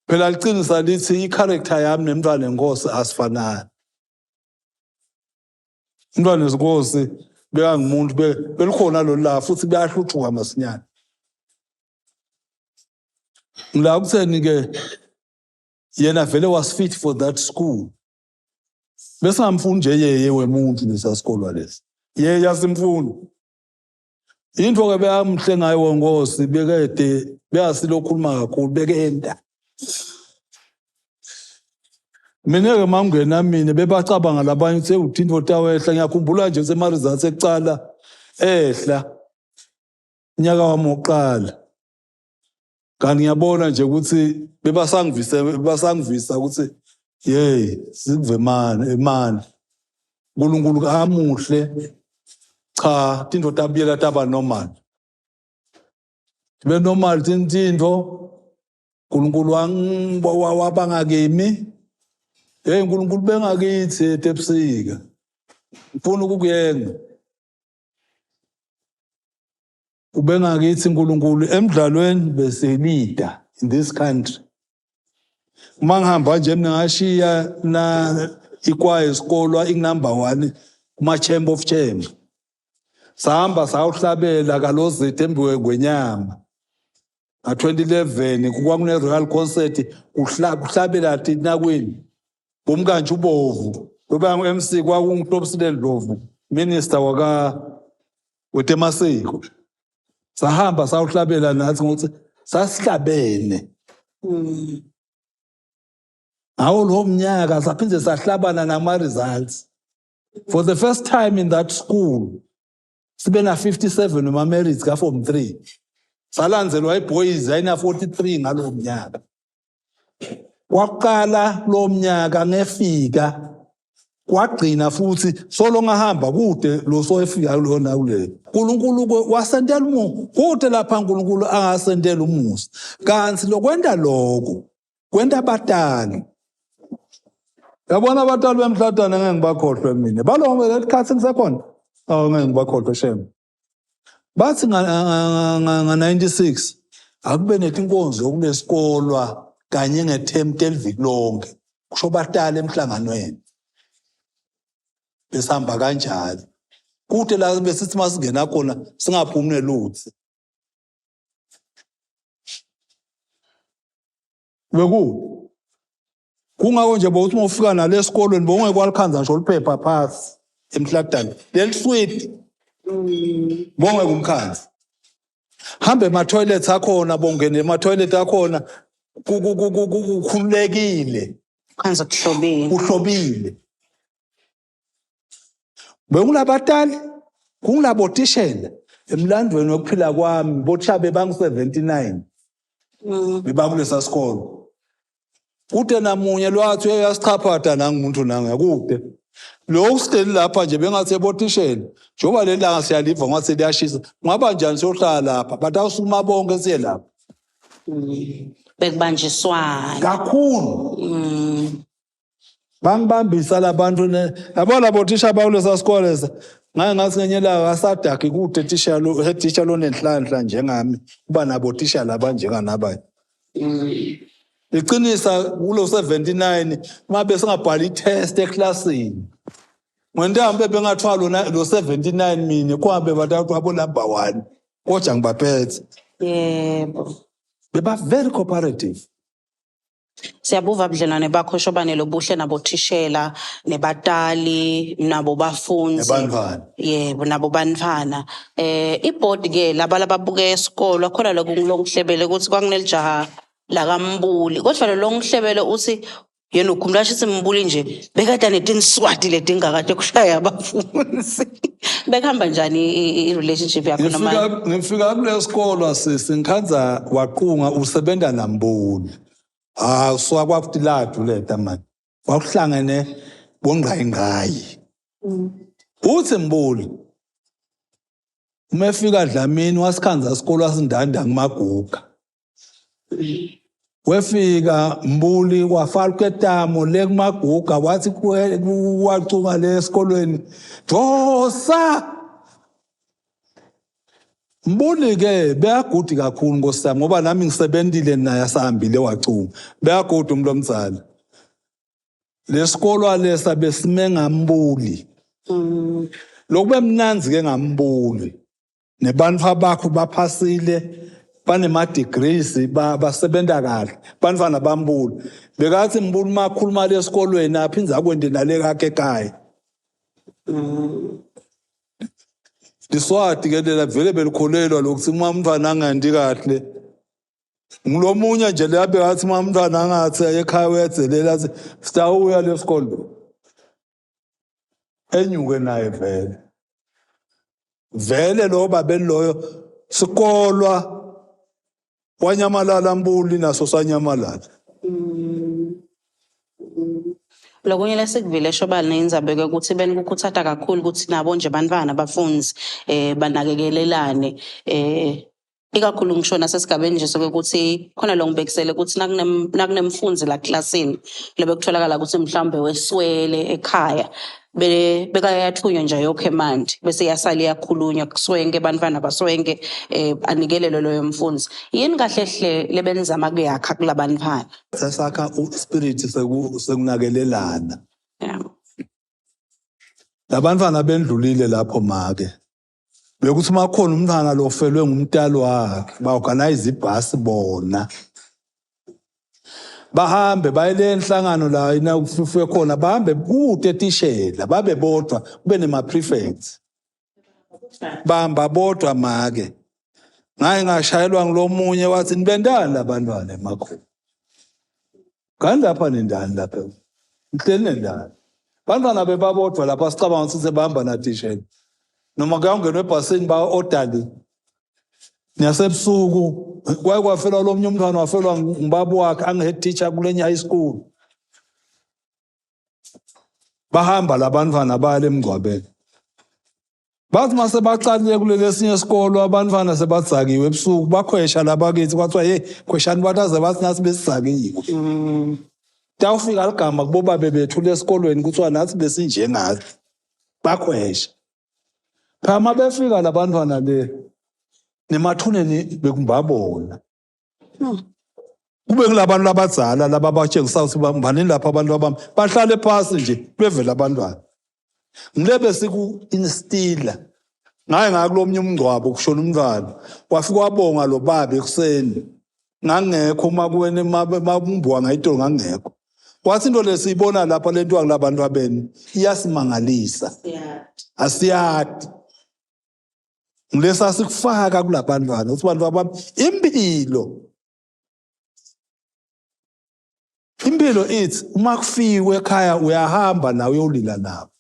Speaker 2: Phela liqinisa lithi i-character yami nemntwana enkosi asifanani. Umntwana enkosi bekangumuntu belikhona lolu la futhi beyahluthuka masinyane. Ngila kutheni ke yena vele was fit for that school. Besingamfuni nje yeye wemuntu lesa sikolwa lesi. Yeye asimfuni. Into ke beyamhle ngayo wenkosi bekade beyasilokhuluma kakhulu bekenda. Mina ke mangena mina bebacabanga labanye ukuthi uThinto tawehla ngiyakhumbula nje sema results ekucala ehla unyaka wami wokuqala. Kanti ngiyabona nje ukuthi bebasangivisa ukuthi Yey, sikuve mani emani. uNkulunkulu amuhle. Cha, tintfo tabuyela taba normal. Tibe normal tintfo. uNkulunkulu wabangakimi. Hey uNkulunkulu bengakithi etebusika. Ngifuna ukukuyenga. Ubengakithi uNkulunkulu emidlalweni beselida in this country. Uma ngihamba nje mina ngashiya na ikwaya esikolwa inumber 1 kuma champ of champ. Sahamba sawuhlabela kalozethu embiwe ngwenyama. Nga-2011 kwakune Royal Concert kuhlabela thina kwini. Bomkantshi ubovu. Loba ngu-MC kwakunguTopsile Ndlovu, minister waka wetemasiko. Sahamba sawuhlabela nathi ngokuthi sasihlabene. Ngawo lowo mnyaka saphinde sahlabana nama results. For the first time in that school sibe na 57 noma merits ka form 3. Salandzelwa iboys yayina 43 ngalowo mnyaka. Kwaqala lo mnyaka ngefika kwagcina futhi solo ngahamba kude lo soyefika kulona kule. uNkulunkulu wasentela umusa kude lapha uNkulunkulu angasentela umusa. Kanti lokwenta lokho kwenta abatali. Yabona abatali bemhlatana ngeke ngibakhohlwe mina. Balonke lesikhathi ngisekhona. Awu ngeke ngibakhohlwe shem. Bathi nga 96 akube netinkonzo kulesikolwa kanye ngeterm teliviki lonke. Kusho batali emhlanganweni. Besihamba kanjalo. Kude la besithi masingena khona singaphumi nelutho. Beku kungako nje bowuthi uma ufika nale esikolweni bowungeke walikhanza ngisho liphepha phasi emhlatana leliswidi bongeke umkhanzi hambe ema-toilet akhona bongene ema-toilet akhona kukhululekile
Speaker 1: Khanza kuhlobile.
Speaker 2: Kuhlobile. Bekulabatali kungilabotishela emlandweni wokuphila kwami bothisha bebangu-79 bebakulesa sikolo. Kude namunye lwathi uyasichaphata nangumuntu nanga kude. Lo usihleli lapha nje bengathi ebotishela njengoba leli langa siyaliva ngathi liyashisa kungaba njani siyohlala lapha but awusukuma bonke siye lapha.
Speaker 1: Bekubanjiswana
Speaker 2: kakhulu. Bangibambisa labantu yabo labo thisha bakulesa sikole ngake ngathi ngenye ilanga asadakhi kude thisha lo head teacher lonenhlanhla njengami kuba nabo thisha laba njenganabanye. Iqinisa kulo 79 mabe singabhali i-test eklasini. Ngentambo bengathwa lona lo 79 mina kwabe bathathu abo number 1 kodwa ngibaphethe.
Speaker 1: Yebo.
Speaker 2: Beba very cooperative.
Speaker 1: Siyabuva budlelwane bakho Shobane lobuhle nabothishela nebatali nabo bafundi
Speaker 2: Nebantfwana.
Speaker 1: Yebo nabo bantfwana. Iboard ke laba lababuke esikolo khona lokungihlebele ukuthi kwakunelijaha lakaMbuli kodwa lo longihlebele uthi yena ukhumula shithi Mbuli nje bekade netinswati letingakade kushaya abafundi. Bekuhamba njani i-relationship yakho noma
Speaker 2: Ngifika kulesikolo sisi ngikhanza waqunga usebenza naMbuli. Ah so kwakutiladu leta manje. Kwakuhlangene bongqayingqayi. Uthi Mbuli uma efika Dlamini wasikhanza isikolo asindanda kumaguga. Wefika Mbuli wafaka etamo le kumaguga wathi wacunga le esikolweni Josa. Mbuli ke beyagudi kakhulu Nkosi yami ngoba nami ngisebentile naye asahambile wacunga. Beyagudi umuntu omdzala. Lesikolo lesa besime ngaMbuli. Lokube mnanzi ke ngaMbuli. Nebantu abakho baphasile banema degrees basebenza kahle. Bantwana baMbuli. Bekathi Mbuli makhuluma lesikolweni aphinza akwende nale kakhe ekhaya. Liswati ke lela vele belikholelwa lokuthi uma umntwana angandi kahle. Ngilomunye nje leyabe ngathi uma umntwana angathi ekhaya uyadzelela athi sitawuya lesikolo. Enyuke naye vele. Vele lo babeloyo sikolwa wanyamalala Mbuli naso sanyamalala.
Speaker 1: Lokunye lesikuvile shobani neyindzaba ukuthi benikukhutsata kakhulu ukuthi nabo nje bantfwana bafundzi banakekelelane ikakhulu ngisho nasesigabeni nje sokuthi khona lo ngibekisele ukuthi nakunemfundzi la klasini lebekutholakala ukuthi mhlawumbe weswele ekhaya bekayathunywa nje ayokha emanti bese iyasala iyakhulunywa kuswenke bantfwana baswenke anikelelwe loyo mfundzi. Yini kahle hle lebenizama kuyakha kulabantfwana?
Speaker 2: Sasakha uspirit sekunakelelana.
Speaker 1: Yeah.
Speaker 2: Labantwana bendlulile lapho make. Bekuthi makhona umntwana lofelwe ngumntalo wakhe, ba-organize ibhasi bona. Bahambe baye le nhlangano la inakufufuwe khona, bahambe kude tishela, babe bodwa, kube nema-prefects. Bahamba bodwa make. Ngaye ngashayelwa ngilomunye wathi nibendani labantwana emakhulu. Kanti lapha nendani lapha. Nihleli nendani. Bantwana bebabodwa lapha sicabanga ukuthi sebahamba natishela. Noma kuyawungenwa ebhasini ba-odali. Nasebusuku kwaye kwafelwa lomnye umntwana wafelwa ngubaba wakhe angi-head teacher kulenye high school. Bahamba labantwana baya emngcwabeni. Bathi mase baqalile kuleli esinye isikolo abantwana sebadzakiwe ebusuku bakhwesha labakithi kwathiwa hey khweshani bataze bathi nathi besidzakiwe. Tawufika ligama kubobabe bethu lesikolweni kuthiwa nathi besinjengathi. Bakhwesha. Phela uma befika labantwana le nemathuneni bekumbabona. Kube kulabantu labadzala laba abatshengisa ukuthi bambanini lapha abantu abami bahlale phasi nje bevele abantwana. Ngilebe siku-instila. Ngaye ngakulomnye umngcwabo kushona umntwana. Wafika wabonga lo baba ekuseni. Ngangekho uma kuwena mabumbuwa ngayitolo ngangekho. Wathi into lesiyibona lapha lento kulabantu abenu iyasimangalisa. Asiyadi. Ngilesa sikufaka kulabantwana ukuthi bantu abami impilo. Impilo ithi uma kufiwe ekhaya uyahamba nawe uyolila nabo.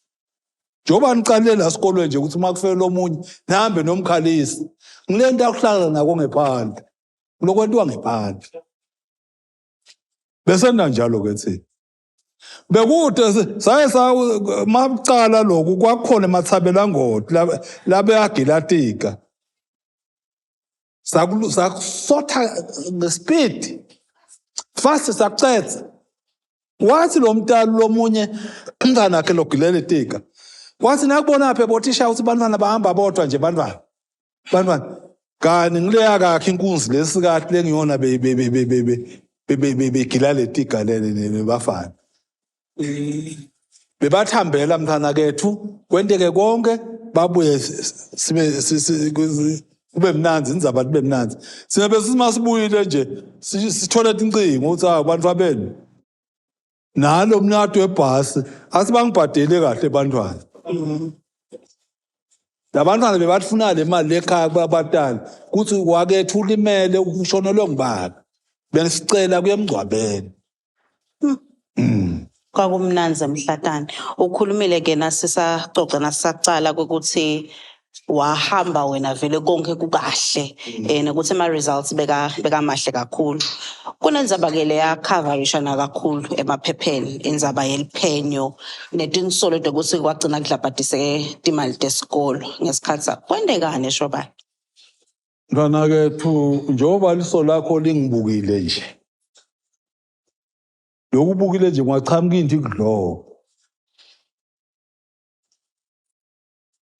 Speaker 2: Njengoba niqalile la sikolweni nje ukuthi uma kufele omunye nihambe nomkhalisi. Ngilento akuhlala nako ngephandle. Lokwentiwa ngephandle. Bese njalo ke thina. Bekude saye maqala lokhu kwakhona emathabela ngoti labe agilatika. Sakusotha ngespeed. Fast sakucetha. Wathi lo mntalo lomunye umntana wakhe logilele tika. Wathi nakubona phe bothisha ukuthi bantwana bahamba bodwa nje bantwana. Bantwana kani ngileya kakhe inkunzi lesikathi lengiyona be be be be be be be begila letiga lele bafana. Bebathambela mntana kethu kwenteke konke babuye sibe kube mnanzi indzaba kube mnanzi. Sina bese masibuyile nje sithole incingo ukuthi abantu abenu. Nalo mnadi webhasi asibangibhadele kahle bantwana. Labantwana bebathuna le mali lekhaya kubabatali kuthi wakethu ulimele ukushonelwe ngubaba. Bengisicela kuye emngcwabeni.
Speaker 1: Kwakumnanzi emhlatane. Ukhulumile ke nasisacoca nasisacala ukuthi wahamba wena vele konke kukahle nokuthi ama results beka mahle kakhulu. Kunendzaba ke leya coverishana kakhulu emaphepheni indzaba yeliphenyo netinsolo ukuthi kwagcina kudlabhadise timali tesikolo ngesikhathi kwendekani shobani?
Speaker 2: Mntwana kethu njengoba liso lakho lingibukile nje. Lokubukile nje kungachamuka into ikudlobo.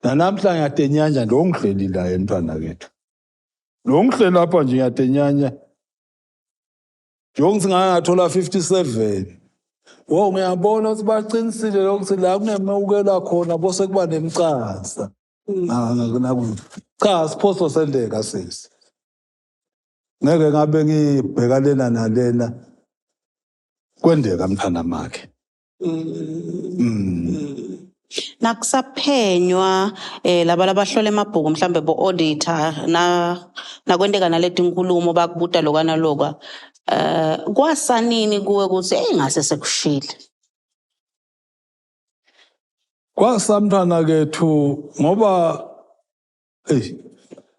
Speaker 2: Nanamhla ngiyatenyanya lo ngihleli la emntwana kethu. Lo ngihleli lapha nje ngiyatenyanya. Njengoba ngingathola 57. Wo ngiyabona ukuthi baqinisile lokuthi la kunemukela khona bose kuba nemcansa. Cha siphoso sendeka sisi. Ngeke ngabe ngibheka lena nalena. Kwendeka mntana makhe.
Speaker 1: Nakusaphenywa laba labahlola emabhuku mhlambe bo auditor na nakwenteka naleti inkulumo bakubuta lokana lokwa kwasanini kuwe ukuthi engase sekushile?
Speaker 2: Kwasamntwana kethu ngoba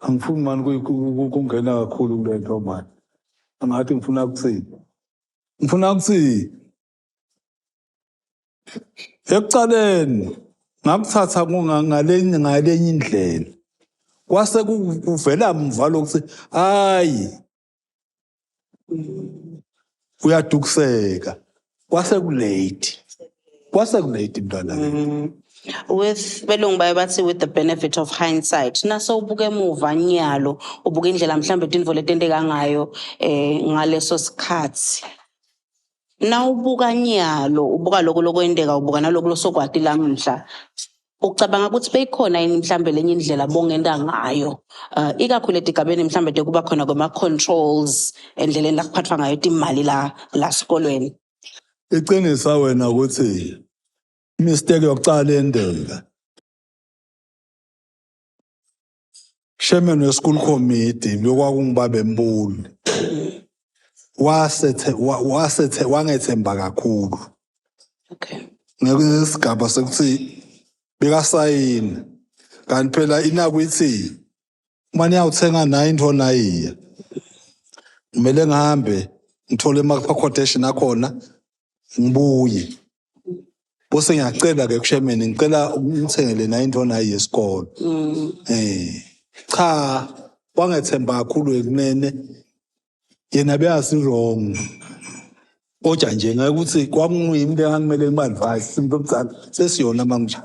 Speaker 2: angifuni mani kungena kakhulu kule nto mani. Angathi ngifuna ukuthini. Ngifuna ukuthi Ekucaleni ngakuthatha ngalenye ngalenye indlela. Kwase kuvela mva lokuthi hayi uyadukiseka. Kwase kulate. Kwase kulate mntwana.
Speaker 1: With belungu baye bathi with the benefit of hindsight, naso ubuke emuva nyalo, ubuka indlela mhlambe tintfo letenteka ngayo ngaleso sikhathi. Nawubuka nyalo, ubuka lokho lokwenteka, ubuka naloko losokwati lamuhla. Ucabanga ukuthi beyikhona yini mhlambe lenye indlela bongenta ngayo? Ikakhulu etigabeni mhlambe tekuba khona kwema controls endleleni la kuphathwa ngayo timali la la sikolweni.
Speaker 2: Iqinisa wena ukuthi mistake yokuqala endeka. Chairman we school committee lokwakungibabe Mbuli. Wasethe wasethe wangethemba kakhulu.
Speaker 1: Okay.
Speaker 2: Ngekusigaba sekuthi bekasayina. Kanti phela inakuyithi uma niyawuthenga nayo into nayiya. Kumele ngihambe ngithole ama quotation akhona ngibuye. Bose ngiyacela ke kuchairman ngicela ungithengele nayo into nayo yesikolo. Cha wangethemba kakhulu ekunene yena beyasi wrong. Kodwa nje ngeke kwakunguyimi into engakumele ngiba-advise umuntu omdala sesiyona manje.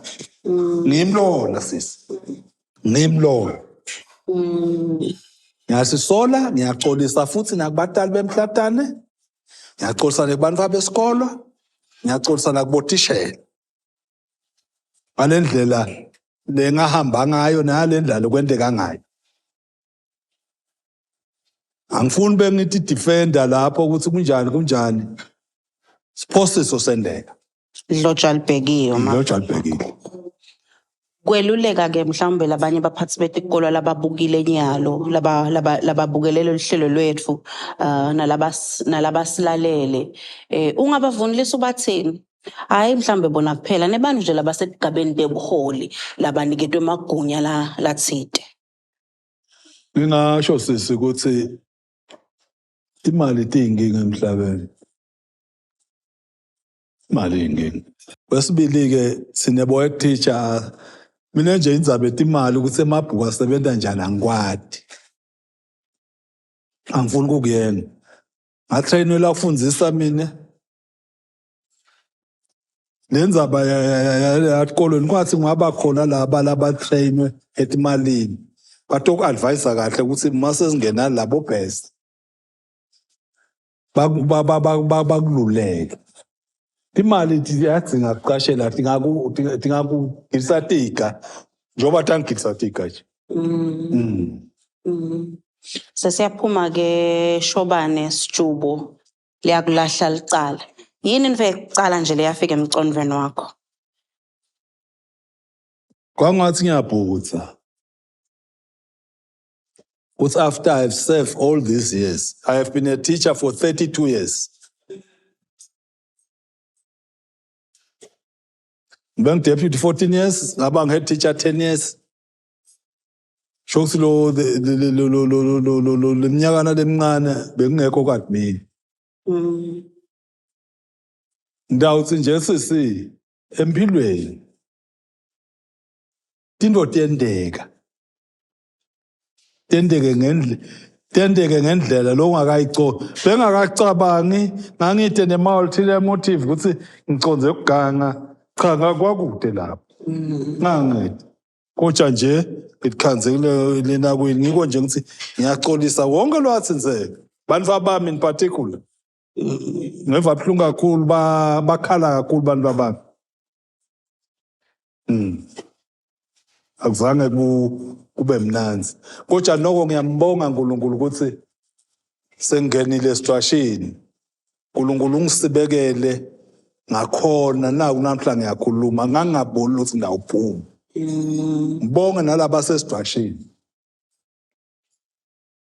Speaker 2: Ngimlona sisi. Ngimlona. Ngiyasisola, ngiyaxolisa futhi nakubatali bemhlatane. Ngiyaxolisa nakubantu besikolo. Ngiyaxolisa nakubotishela. Ngalendlela lengahamba ngayo nalendlela kwenteka ngayo. Angifuni bengithi defender lapho ukuthi kunjani kunjani. Siphosiso sendeka.
Speaker 1: Dloja libhekiwe ma.
Speaker 2: Dloja libhekile.
Speaker 1: Kweluleka ke mhlawumbe labanye baphathi betikolo lababukile nyalo laba laba lababukelele luhlelo lwethu nalabasilalele ungabavunilisa ubathini? Hayi mhlawumbe bona kuphela nebantu nje labasetigabeni tebuholi labaniketwe emagunya la lathite.
Speaker 2: Ngingasho sisi ukuthi imali iyinkinga emhlabeni. Imali iyinkinga. Kwesibili ke sinebo teacher mina nje indzaba etimali ukuthi emabhuku asebenza njani angikwadi. Angifuni ukukuyenga. Ngatrainelwa ukufundzisa mina. Lenzaba yatikolweni kwathi kungaba khona laba labatrainwe etimalini. Batoku-advise kahle ukuthi mase singena labo best. Bakululeke. Imali iyadzinga kuqashela tingakugilisa tiga njengoba tangigilisa tiga nje.
Speaker 1: Sesiyaphuma ke Shobane Sijubo liyakulahla licala. Yini into ekucala nje leyafika emcondweni wakho?
Speaker 2: Kwangathi ngiyabhutsa. Ukuthi after I have served all these years, I have been a teacher for 32 years. Ngibe deputy 14 years, ngaba head teacher 10 years. Shokuthi lo lo lo lo lo lo leminyakana lemincane bekungekho ku-admin. Ngidawuthi nje sisi empilweni tinto tiyenteka. Tenteke ngendlela tenteke ngendlela lo ungakayico bengakacabangi ngangide nema-ulterior motive ukuthi ngiconze ukuganga cha ngakwakude lapho ngangide kodwa nje ngikhanze lena kwini ngiko nje ngithi ngiyaxolisa wonke lwathinseka bantu abami in particular ngeva buhlungu kakhulu bakhala kakhulu bantu abami. Akuzange kube mnanzi kodwa noko ngiyambonga uNkulunkulu ukuthi sengingenile esitwashini. uNkulunkulu ungisibekele ngakhona naku namhla ngiyakhuluma ngangingaboni ukuthi ngawuphuma. Ngibonge nalaba sesidwashini.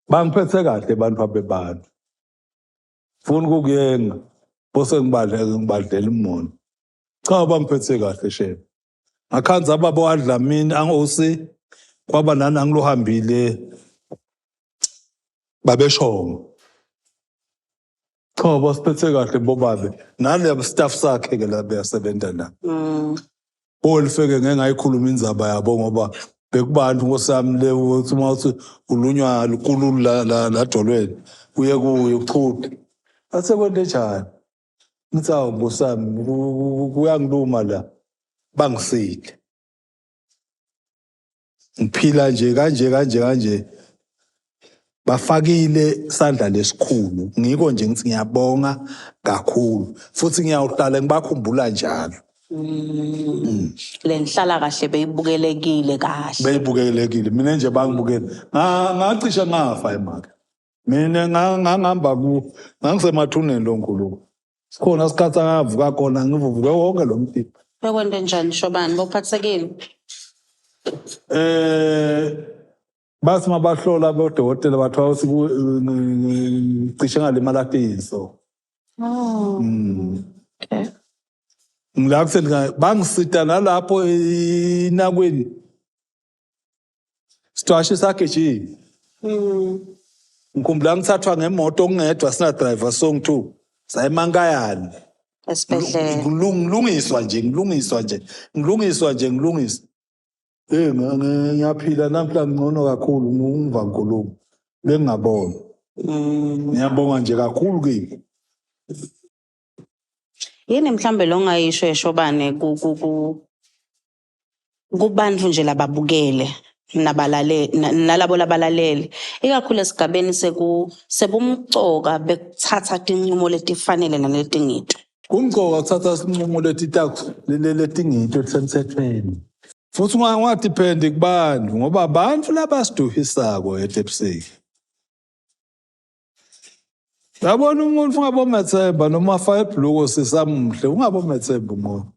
Speaker 2: Bangiphethe kahle abantu abebantu. Funa ukukuyenga bose ngibadle ngibadlela imona. Cha bangiphethe kahle shame. Ngakhanza baba waDlamini angosi kwaba nani angilohambile babeshongo. Cha, basiphethe kahle bobabe. Nale staff sakhe ke la beyasebenza la. Bolifeke ngeke ngayikhuluma indzaba yabo ngoba bekubantu nkosami le uthi uma uthi ulunywa lukululu la la la dolweni uye kuye uchuthe. Athe kwente njani? Ngithi awu nkosami kuyangiluma la. Bangisile. Ngiphila nje kanje kanje kanje. Bafakile sandla lesikhulu. Ngiko nje ngithi ngiyabonga kakhulu futhi ngiyawuhlala ngibakhumbula njalo.
Speaker 1: Le nhlala kahle beyibukelekile kahle.
Speaker 2: Beyibukelekile. Mina nje bangibukele. Ngacishe ngafa emake. Mina ngangihamba ku ngangisemathuneni lo nkulumo. Sikhona isikhathi angavuka khona ngivuvuke wonke lo mtimba.
Speaker 1: Bekwente njani Shobani? Bophathekile?
Speaker 2: Bathi mabahlola bodokotela bathiwa ukuthi cishe ngalimala tinso.
Speaker 1: Oh. Okay.
Speaker 2: Ngila kusethi bangisita nalapho inakweni. Sitwashe sagijima. Ngikhumbula ngithathwa ngemoto ngedwa sina driver song 2. Sayemankayane.
Speaker 1: Esibhedlela.
Speaker 2: Ngilungiswa nje, ngilungiswa nje. Ngilungiswa nje, ngilungiswa. Ngiyaphila namhla ngcono kakhulu ngiva nkulumo. Bengingabona. Ngiyabonga nje kakhulu kimi.
Speaker 1: Yini mhlambe lo ngayisho eshobane ku ku ku kubantu nje lababukele nabalale nalabo labalalele ikakhulu esigabeni seku sebumcoka bekuthatha tinqumo letifanele naletingito.
Speaker 2: Kumcoka kuthatha isinqumo letingito lesemthethweni. Futhi ungadephendi kubantu ngoba abantu labasiduhisako etepsiki. Yabona umuntu ungabomethemba noma afake ibhuluko sisamuhle ungabomethemba umuntu.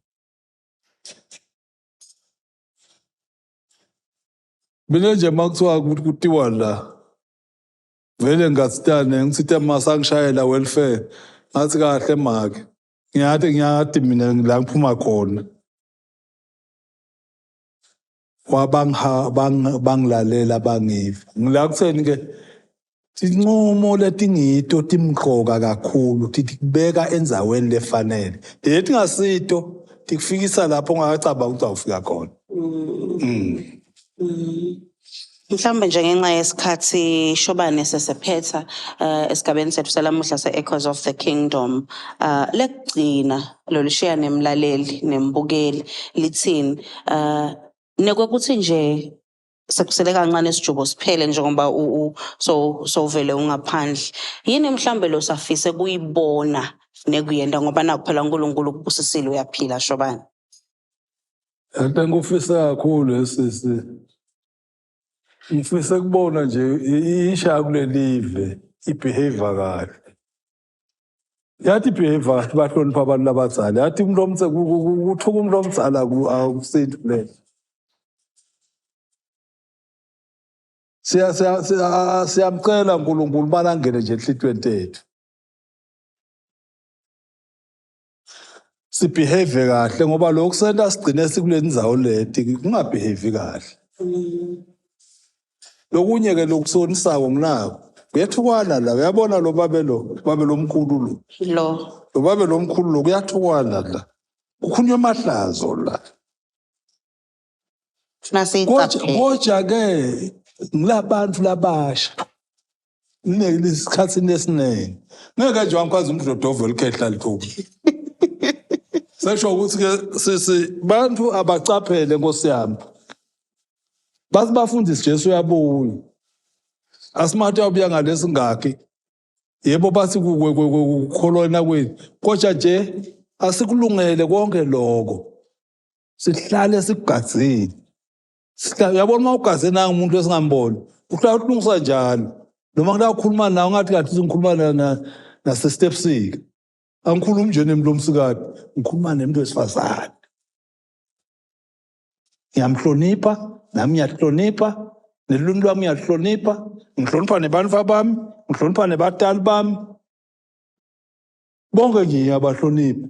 Speaker 2: Mina nje makuthiwa kutiwa la vele ngathitane ngithe masangishayela welfare ngathi kahle make ngiyathi ngiyathi mina la ngiphuma khona bangilalela bangiva ngila kutheni ke tinqumo letingito timqoka kakhulu tikubeka endzaweni lefanele leti ngasito tikufikisa lapho ungakacabanga ukuthi awufika khona.
Speaker 1: Mhlawumbe nje ngenxa yesikhathi Shobane sesephetha esigabeni sethu salamuhla se-Echoes of the Kingdom lekugcina lolushiya nemlaleli nembukeli lithini nekwekuthi nje sekusele kancane isijubo siphele njengoba so sowuvele ungaphandle yini mhlambe lo safise kuyibona nekuyenda ngoba naku phela uNkulunkulu ukubusisile uyaphila Shobane?
Speaker 2: Into engikufisa kakhulu sisi ngifise kubona nje isha kulelive ibehavior kahle. Yathi behavior kahle bahlonipha abantu abadzala. Yathi umuntu omtse kuthuka umuntu omdzala akusinto leyo. Siyamcela uNkulunkulu balangene nje enhlitweni tethu. Sibehave kahle ngoba lokhu senta sigcine sikule ndzawo leti kungabehave kahle. Lokunye ke lokusonisako nginako. Kuyathukwana la uyabona lo babe lo babe lomkhulu lo.
Speaker 1: Lo
Speaker 2: Lo babe lomkhulu lo kuyathukwana la. Kukhulunywa amahlazo la.
Speaker 1: Nasiyicaphele.
Speaker 2: Koja ke ngilabantu labasha. Isikhathi esiningi. Ngeke nje wangikwazi umdlodovo elikhehla lithuba. Sesho ukuthi ke sisi bantu abacaphele Nkosi yami. Bathi bafundisi Jesu uyabuya. Asimathi uyabuya ngalesingakhi. Yebo bathi kukholwana kwethu. Kodwa nje asikulungele konke lokho. Sihlale sikugadzile. Uyabona uma ugaze nanga umuntu esingamboni, uhlala ulungisa njalo. Noma kuyakhuluma nawe ngathi kathi ngikhuluma nase step 6. Angikhulumi nje nemuntu omsikati, ngikhuluma nemuntu wesifazane. Ngiyamhlonipha, nami ngiyahlonipha, neluntu lwami ngiyahlonipha, ngihlonipha nebantu bami, ngihlonipha nebatali bami. Bonke nje ngiyabahlonipha.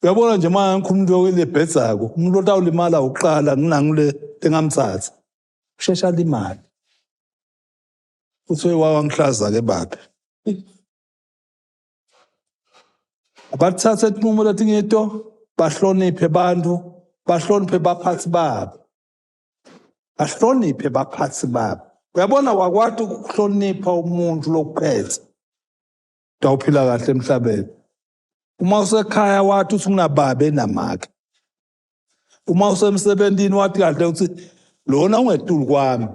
Speaker 2: Uyabona nje uma ngikhuluma into lebhedzako, umuntu otawulimala uqala nginangule engamthatha. Ushesha limali. Uthi wangihlaza ke baba. Abathathe tinqumo letingito, bahloniphe bantfu, bahloniphe baphatsi babo. Bahloniphe baphatsi babo. Uyabona wakwati ukuhlonipha umuntu lokuphethe. Utawuphila kahle emhlabeni. Uma usekhaya wathi uthi ungababe namake. Uma usemsebentini wathi kahle ukuthi lona ungetulu kwami.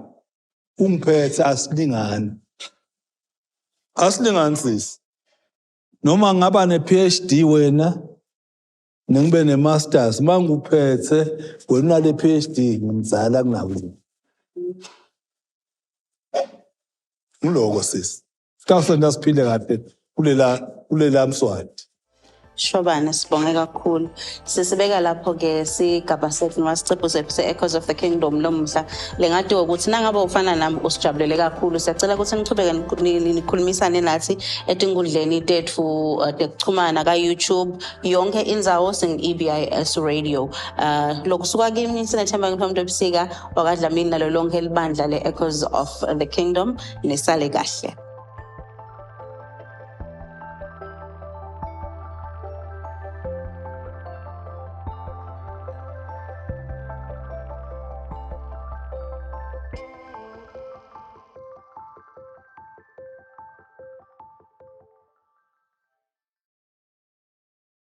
Speaker 2: Ungiphethe asilingani. Asilingani sisi. Noma ngaba ne-PhD wena nengibe ne-masters manguphethe wena unale PhD ngimzala kunawe. Ngiloko sisi. Sitawusenda siphile kahle kulela kulela Mswati.
Speaker 1: Shobane, sibonge kakhulu. Sisibeka lapho ke sigaba sethu noma sicephu sethu se-Echoes of the Kingdom lomuhla. Lengati ukuthi nangabe ufana nami usijabulele kakhulu. Siyacela ukuthi nichubeke nikhulumisane nathi etinkundleni tetfu tekuchumana ka-YouTube yonke indzawo sing-EBIS Radio. Lokusuka kimi sinethemba ngiphambi ebusika wakadlamini nalo lonke libandla le-Echoes of the Kingdom nisale kahle.